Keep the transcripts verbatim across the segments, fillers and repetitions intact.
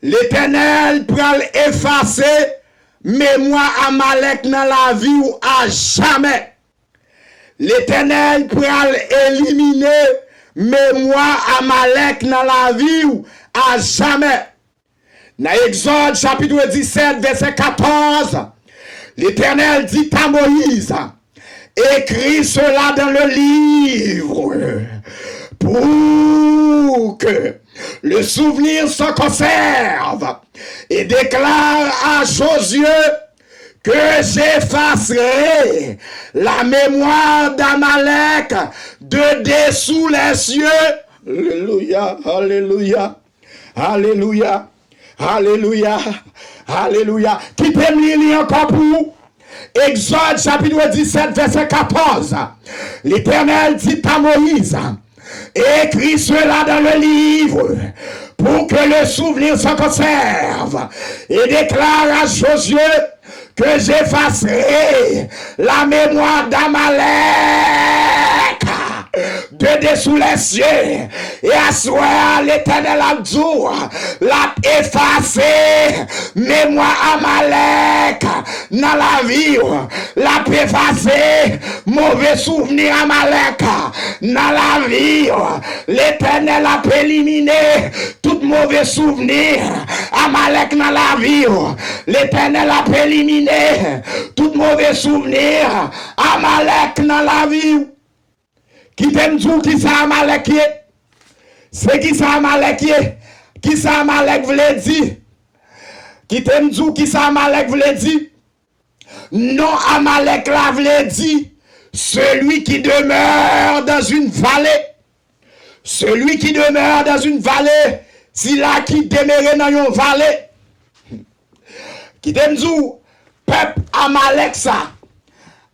Letènèl pral efase memwa Amalèk nan lavi w ajamè. Letènèl pral elimine memwa Amalèk nan lavi w ajamè. Nan Egzòd chapit disèt, vèsè katòz, Letènèl dit à Moïse, écris cela dans le livre pour que le souvenir s'en conserve et déclare à Josué que j'effacerai la mémoire d'Amalek de dessous les cieux. Alelouya, alelouya, alelouya, alelouya, alelouya. Kite m li li ankò pou ou. Egzòd chapit disèt, vèsè katòz. Letènèl dit à Moïse, écris cela dans le livre pour que le souvenir s'en conserve et déclare à Josué que j'effacerai la mémoire d'Amalek de dessous les cieux. E aswè a, Letènèl ap di w, l ap efase memwa Amalèk nan lavi w. L ap efase move souvni Amalèk nan lavi w. Letènèl ap elimine tout move souvni Amalèk nan lavi w. Letènèl ap elimine tout move souvni Amalèk nan lavi w. Kite m di w kisa Amalèk ye. Se kisa Amalèk ye. Kisa Amalèk vle di. Kite m di w kisa Amalèk vle di. Non Amalèk la vle di celui qui demeure dans une vallée. Celui qui demeure dans une vallée, sila ki demere nan yon vale. Kite m di w, pèp Amalèk sa.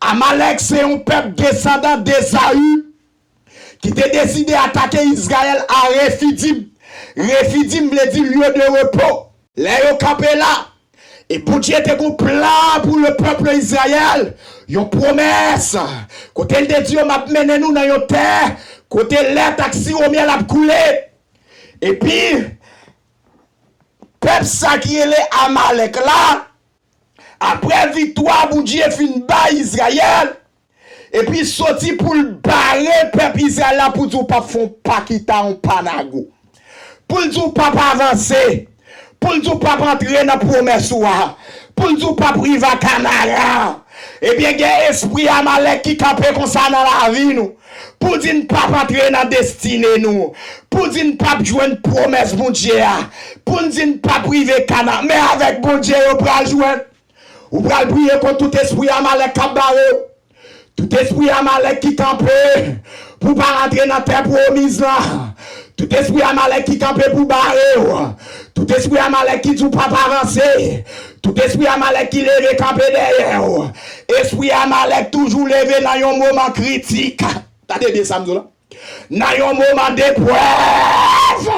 Amalèk se yon pèp desandan Ezayi ki te deside atake Izrayèl a Refidim. Refidim vle di lieu de repos. Lè yo kanpe la, e Bondye te gon plan pou le peuple Israël, yon pwomès, kote l te di yo, m ap mennen nou nan yon tè kote lèt ak siwo myèl ap koule. Epi, pèp sa ki rele Amalèk la, apre viktwa Bondye fin bay Izrayèl, epi soti pou l bare pèp Izrayèl la pou di w p ap fè yon pa kita, yon pa nago. Pou l di w p ap avanse, pou l di w p ap antre nan pwomès ou a, pou l di w p ap rive a Kanaran. Ebyen, gen espri Amalèk ki kanpe konsa nan lavi nou. Pou di n p ap antre nan destine nou. Pou di n p ap jwenn pwomès Bondye a. Pou n di n p ap rive Kana. Men avèk Bondye yo pral jwenn. Ou pral priye kont tout espri Amalèk k ap bare w. Tout espri Amalèk ki kanpe pou w pa rantre nan tè pwomiz lan. Tout espri Amalèk ki kanpe pou bare w. Tout espri Amalèk ki di w p ap avanse. Tout espri Amalèk ki leve kanpe dèyè w. Espri Amalèk toujou leve nan yon moman kritik. Tande byen sa m di w la. Nan yon moman deprèv,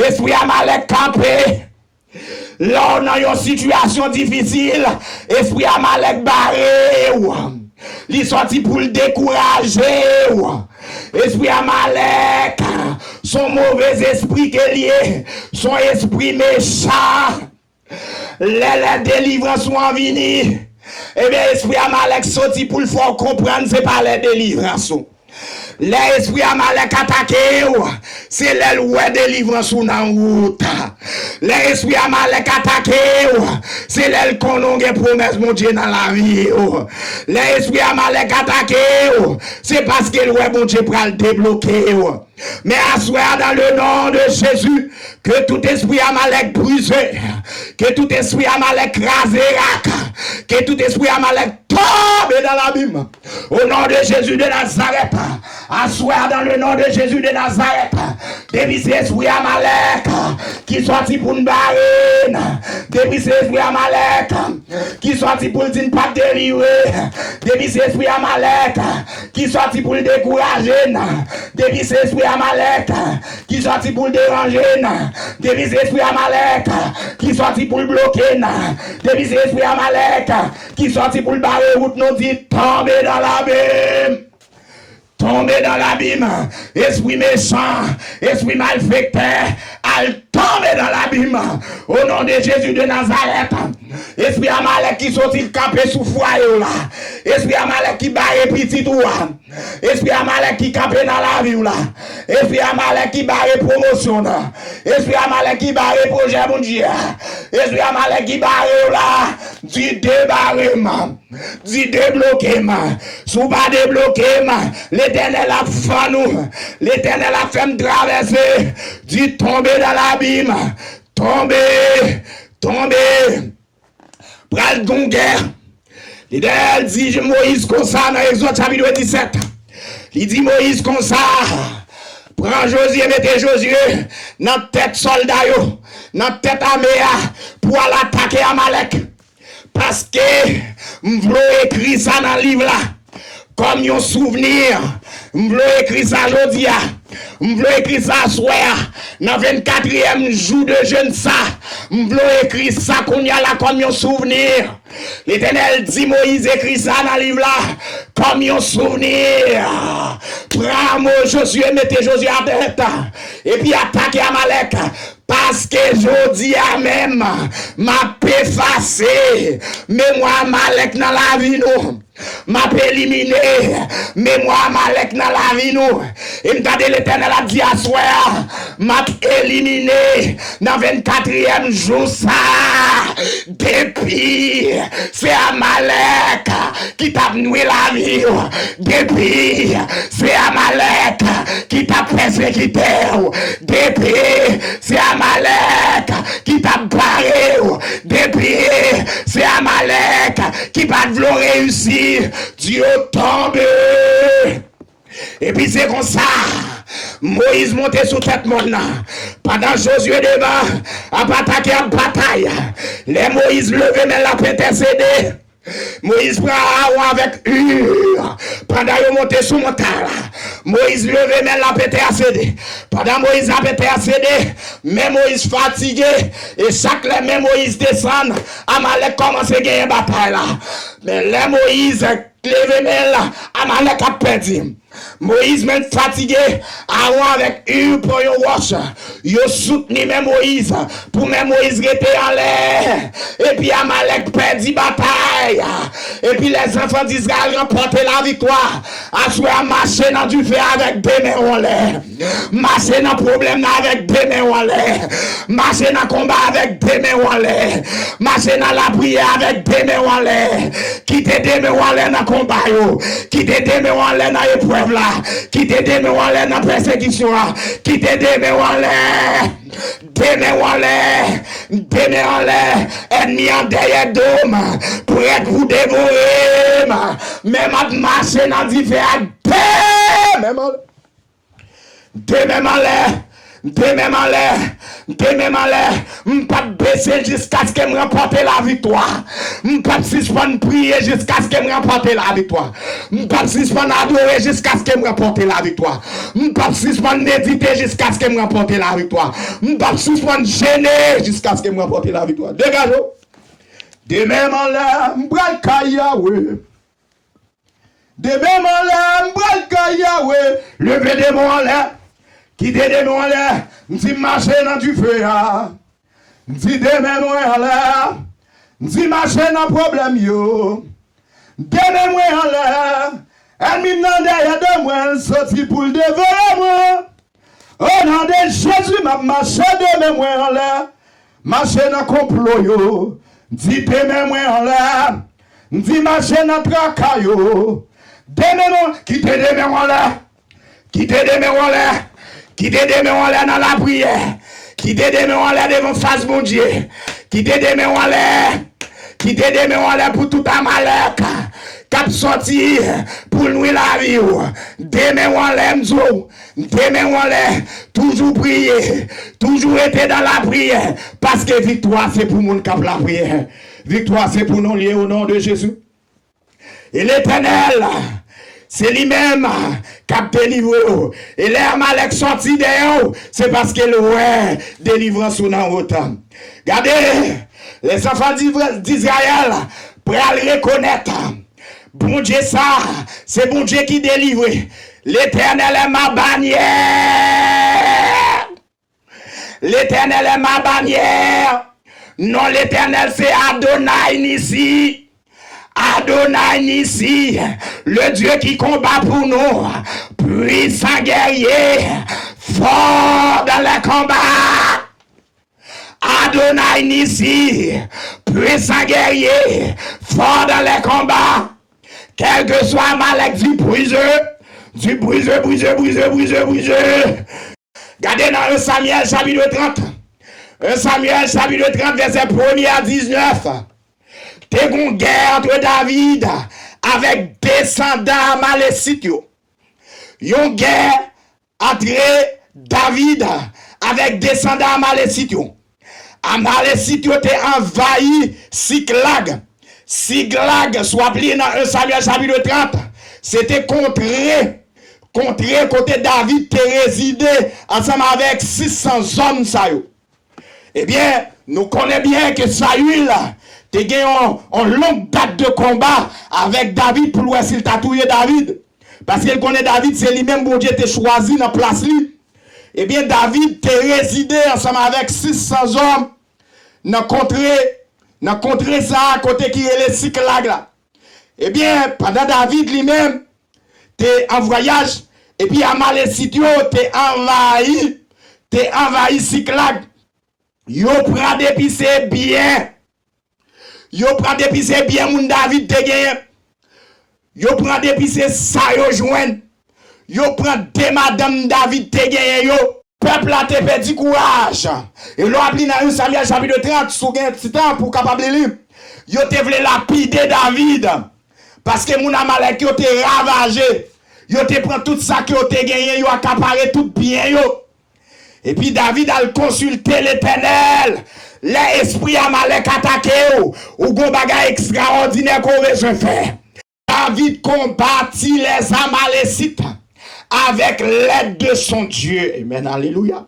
espri Amalèk kanpe. Lè w nan yon sitiyasyon difisil, espri Amalèk bare w. Li sòti pou l dekouraje w. Espri Amalèk, s on move espri ke l ye, s on espri mechan. Lè lè delivrans ou an vini, ebyen, espri Amalèk soti pou l fè w konprann se pa lè delivrans ou. Lè espri Amalèk atake w, se lè l wè delivrans ou nan wout. Lè espri Amalèk atake w, se lè l konnen w gen pwomès Bondye nan lavi w. Lè espri Amalèk atake w, se paske l wè Bondye pral debloke w. Men aswè a, dans le nom de Jésus, ke tout espri Amalèk brize, ke tout espri Amalèk kraze rak, ke tout espri Amalèk tonbe nan labim. Au nom de Jésus de Nazareth, aswè a, dans le nom de Jésus de Nazareth, depi se espri Amalèk ki sòti pou n bare n, depi se espri Amalèk ki sòti pou l di n p ap delivre, depi se espri Amalèk ki sòti pou l dekouraje n, depi se espri Amalèk ki sòti pou l deranje n, depi se espri Amalèk ki sòti pou l bloke n, depi se espri Amalèk ki sòti pou l bare wout nou, di, tonbe nan labim. Tonbe nan labim, espri mechan, espri malfektè, al tonbe nan labim. O non de Jezi de Nazarèt. Espri Amalèk ki soti kanpe sou fwaye w la. Espri Amalèk ki bare pitit ou a. Espri Amalèk ki kanpe nan lavi w la. Espri Amalèk ki bare pwomosyon w nan. Espri Amalèk ki bare pwojè Bondye a. Espri Amalèk ki bare w la. Di debare m. Di debloke m. Si w pa debloke m, Letènèl ap fann ou. Letènèl ap fè m travèse. Di tonbe nan labim. Tonbe. Tonbe. Pral gon gè. Letènèl di Moyiz konsa nan Egzòd chapit disèt. Li di Moyiz konsa, pran Jozye, mete Jozye nan tèt sòlda yo, nan tèt ame a, pou al atake Amalèk. Paske m vle w ekri sa nan liv la. Kòm yon souvni, m vle w ekri sa jodi a. M vle w ekri sa aswè a. Nan vennkatriyèm jou de jèn sa, m vle w ekri sa kounye a la kòm yon souvni. Letènèl di Moyiz, ekri sa nan liv la kòm yon souvni. Pran mo Jozye, mete Jozye atè, epi atake Amalèk. Paske jodi a menm, m ap efase memwa Amalèk nan lavi nou. M ap elimine memwa Amalèk nan lavi nou. E m tande Letènèl ap di aswè a, m ap elimine nan vennkatriyèm jou sa a, depi se Amalèk ki t ap nwi lavi w, depi se Amalèk ki t ap pèsekite w, depi se Amalèk ki t ap bare w, depi se Amalèk ki pa t vle w reyisi, di yo tonbe. Epi se konsa, Moyiz monte sou tèt mòn nan. Pandan Jozye devan ap atake, ap batay, lè Moyiz leve men l ap entèsede, Moyiz pran Aawon avèk Ur. Pandan yo monte sou montay la, Moyiz leve men l ap entèsede. Pandan Moyiz ap entèsede, men Moyiz fatige. E chak lè men Moyiz desann, Amalèk kòmanse genyen batay la. Men lè Moyiz leve men l, Amalèk ap pèdi. Moyiz menm fatige, Aawon avèk Ur pran yon wòch. Yo soutni men Moyiz pou men Moyiz rete anlè. Epi Amalèk pèdi batay. Epi lèzanfan di Izrayèl ranpòte laviktwa. Aswè a, mache nan dife avèk de men w anlè. Mache nan pwoblèm nan avèk de men w anlè. Mache nan konba avèk de men w anlè. Mache nan lapriyè avèk de men w anlè. Kite de men w anlè nan konba yo. Kite de men w anlè nan eprèv la. Kite de men w anlè nan pèsekisyon an. Kite de men w anlè. De men w anlè. De men anlè. Ènmi an dèyè do m, prèt pou devore m. Men m ap mache nan dife ak de men m anlè. De men m anlè, de men m anlè, de men m anlè. M p ap bese jiskaske m ranpòte laviktwa. M p ap sispann priye jiskaske m ranpòte laviktwa. M p ap sispann adore jiskaske m ranpòte laviktwa. M p ap sispann medite jiskaske m ranpòte laviktwa. M p ap sispann jene jiskaske m ranpòte laviktwa. Degaje w. De men m anlè, m pral kay Yawe. De men m anlè, m pral kay Yawe. Leve de men w anlè. Kite de men w anlè. M di m mache nan dife a. M di de men mwen anlè. M di mache nan pwoblèm yo. De men mwen anlè. Ènmi m nan dèyè de mwen, l soti pou l devore mwen. O non de Jezi, m ap mache de men mwen anlè. Mache nan konplo yo. Di de men mwen anlè. M di mache nan traka yo. De men mwen, kite de men mwen anlè. Kite de men mwen anlè. Kite de men mwen anlè nan lapriyè. Kite de men mwen anlè devan fas Bondye. Kite de men mwen anlè. Kite de men w anlè pou tout Amalèk k ap sòti pou nwi lavi w. De men w anlè, m di w, de men w anlè, toujou priye, toujou rete nan lapriyè, paske viktwa se pou moun k ap lapriyè. Viktwa se pou nou l ye, o non de Jezi. E Letènèl, se li menm k ap delivre w. E lè Amalèk sòti dèyè w, se paske l wè delivrans ou nan wout. Gade, lèzanfan d'Izrayèl pral rekonèt Bondye sa, se Bondye ki delivre. L'Éternel est ma bannière. L'Éternel est ma bannière. Non, l'Éternel, c'est Adonai Nissi. Adonai Nissi, le Dieu qui combat pour nous, puissant guerrier, fort dans les combats. Adonai Nissi, puissant guerrier, fort dans les combats. Quel que soit Amalek, di bwize, di bwize, bwize, bwize, bwize, bwize. Gade nan un Samyèl chapit trant. Un Samyèl chapit trant, vèsè premye a diznèf. Te gon gè antre David avèk desandan Amalesit yo. Yon gè antre David avèk desandan Amalesit yo. Amalesit yo te anvayi Siklag. Siklag, si w ap li nan un Samyèl chapit trant, se te kontre, kontre kote David te rezide ansanm avèk sis san zòm sa yo. Ebyen, nou konnen byen ke Sayil te gen yon, yon long dat de konba avèk David pou l wè si l ta touye David. Paske l konnen David se li menm Bondye te chwazi nan plas li. Ebyen, David te rezide ansanm avèk sis san zòm nan kontre, nan kontre sa a kote ki rele Siklag la. Ebyen, pandan David li menm te an vwayaj, epi Amalesit yo te anvayi, te anvayi Siklag. Yo pran depi se byen. Yo pran depi se byen moun David te genyen. Yo pran depi se sa yo jwenn. Yo pran de madanm David te genyen yo. Pèp la te pèdi kouraj. E lè w ap li nan un Samyèl chapit trant, si w gen ti tan pou w kapab li li, yo te vle lapide David. Paske moun Amalèk yo te ravaje. Yo te pran tout sa ke yo te genyen, yo akapare tout byen yo. Epi David al konsilte Letènèl. Lè espri Amalèk atake w, ou gon bagay ekstraòdinè ke w bezwen fè. David combattit les Amalécites avec l'aide de son Dieu. Amen, alelouya.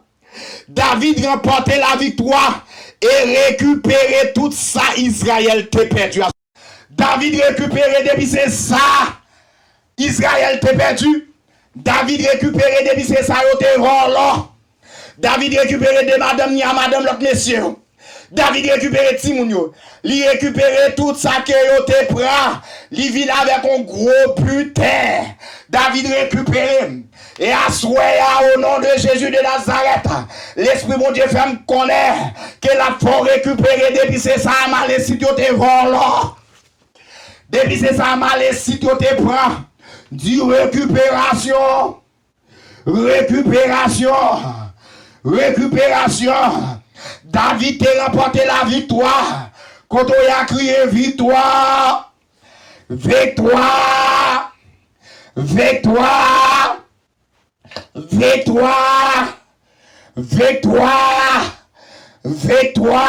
David ranpòte laviktwa e rekipere tout sa Izrayèl te pèdi a. David rekipere depi se sa Izrayèl te pèdi. David rekipere depi se sa yo te vòlò. David rekipere de madanm ni a madanm lòt mesye yo. David rekipere timoun yo. Li rekipere tout sa ke yo te pran. Li vin avèk yon gwo biten. David rekipere. E aswè a, o non de Jezi de Nazarèt, Lespri Bondye fè m konnen ke l ap fè w rekipere depi se sa Amalesit yo te vòlò. Depi se sa Amalesit yo te pran. Di rekiperasyon. Rekiperasyon. Rekiperasyon. David te ranpòte laviktwa. Kote w ya kriye viktwa. Viktwa. Viktwa. Viktwa! Viktwa! Viktwa!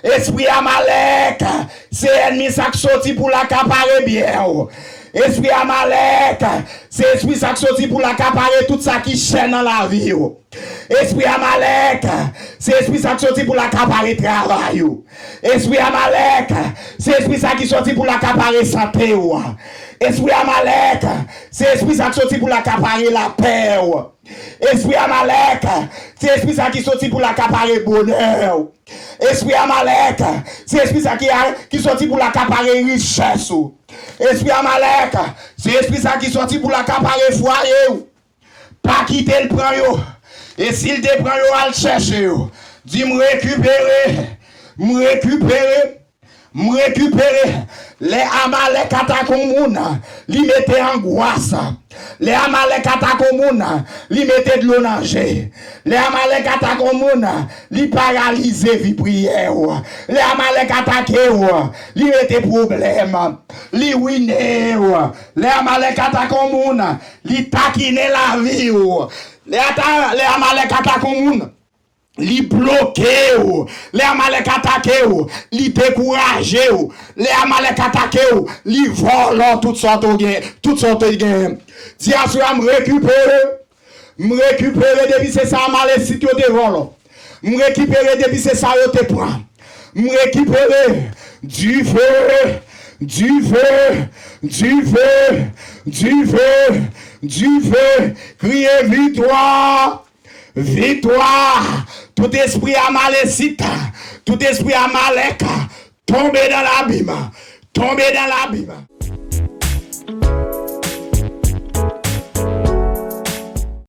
Espri Amalèk, se ènmi sa k soti pou l akapare byen w. Espri Amalèk, se espri sa k soti pou l akapare tout sa ki chè nan lavi w. Espri Amalèk, se espri sa k soti pou l akapare travay ou. Espri Amalèk, se espri sa ki soti pou l akapare sante w. Espri Amalèk, se espri sa k soti pou l akapare lapè w. Espri Amalèk, se espri sa ki soti pou l akapare bonè w. Espri Amalèk, se espri sa ki, ki soti pou l akapare richès ou. Espri Amalèk, se espri sa ki soti pou l akapare fwaye w. Pa kite l pran yo. E si l te pran yo, al chèche yo. Di, "M rekipere, m rekipere, m rekipere." Lè Amalèk atake yon moun, li mete angwas. Lè Amalèk atake yon moun, li mete dlo nan je. Lè Amalèk atake yon moun, li paralize vi priyè w. Lè Amalèk atake w, li mete pwoblèm. Li wine w. Lè Amalèk atake yon moun, li takinen lavi w. Lè ata-, lè Amalèk atake yon moun, li bloke w. Lè Amalèk atake w, li dekouraje w. Lè Amalèk atake w, li vòlò tout sa w te gen, tout sa w te gen. Di, "Aswè a, m rekipere. M rekipere depi se sa Amalesit yo te vòlò. M rekipere depi se sa yo te pran. M rekipere." Dife, dife, dife, dife, dife. Kriye viktwa, Viktwa! Tout espri amalesit, tout espri amalèk, tonbe nan labim, tonbe nan labim.